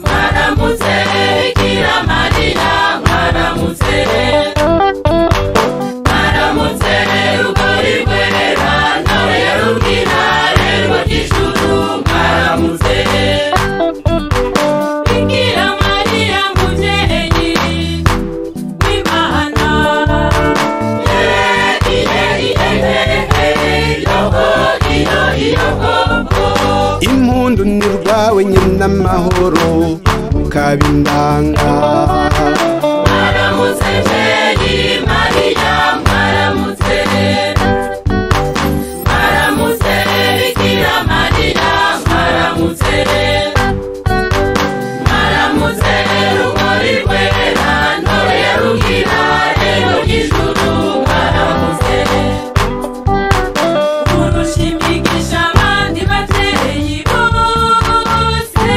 Mwaramutse Bikira Mariya, mwaramutse. Mwaramutse rugori rwera, nawe yarubwira rero ry'ijuru, mwaramutse. Bikira Mariya mubyeyi w'Imana. Impundu ni rwawe nyina amahoro ukabindanga. Mwaramutse Mary Mariya, mwaramutse. Mwaramutse Bikira Mariya, mwaramutse. Mwaramutse rugori rwera, ntore ya Rugira rero ry'ijuru, mwaramutse. Urusha imigisha abandi babyeyi bose.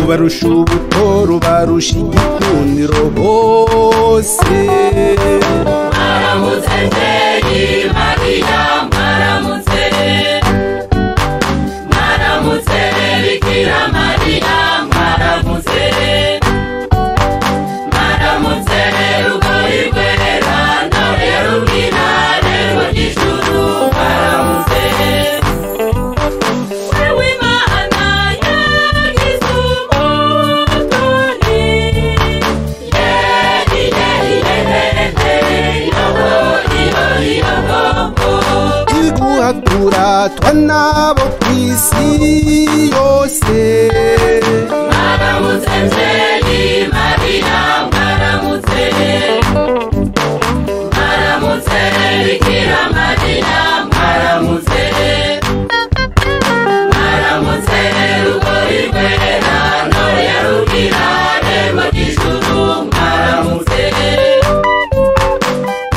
Ubarusha ubutoro, ubarusha igikundiro bose. Mwaramutse Mary Mariya, mwaramutse. Mwaramutse Bikira Mariya, mwaramutse. Mwaramutse rugori rwera, nawe yarubwira rero ry'ijuru, mwaramutse. Wewe Imana yagize umutoni. Iguhakuratwa nabo kw'isi yose. Mwaramutse Mary Mariya, mwaramutse. Mwaramutse Bikira Mariya, mwaramutse. Mwaramutse rugori rwera, ntore ya Rugira rema ry'ijuru, mwaramutse.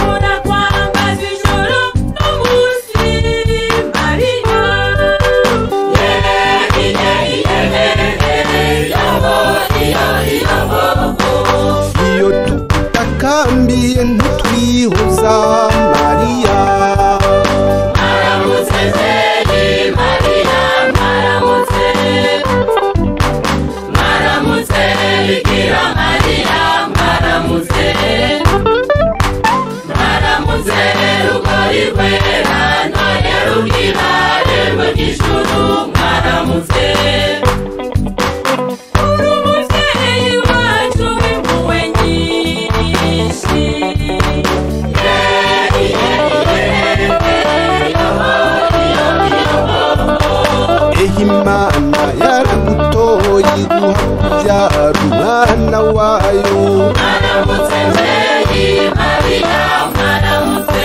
Urakwambaza ijuru n'umunsi Mariya. Iyo tugutakambiye ntutwihoza Mariya. Mwaramutse Mary Mariya, mwaramutse. Mwaramutse Bikira Mariya, mwaramutse. Mwaramutse rugori rwera, ntore ya Rugira rembo ry'ijuru, mwaramutse. Uri umubyeyi wacu w'impuhwe nyinshi. Ehe Imana yaragutoye iguha kubyara umwana wayo. Mwaramutse Mary Mariya, mwaramutse.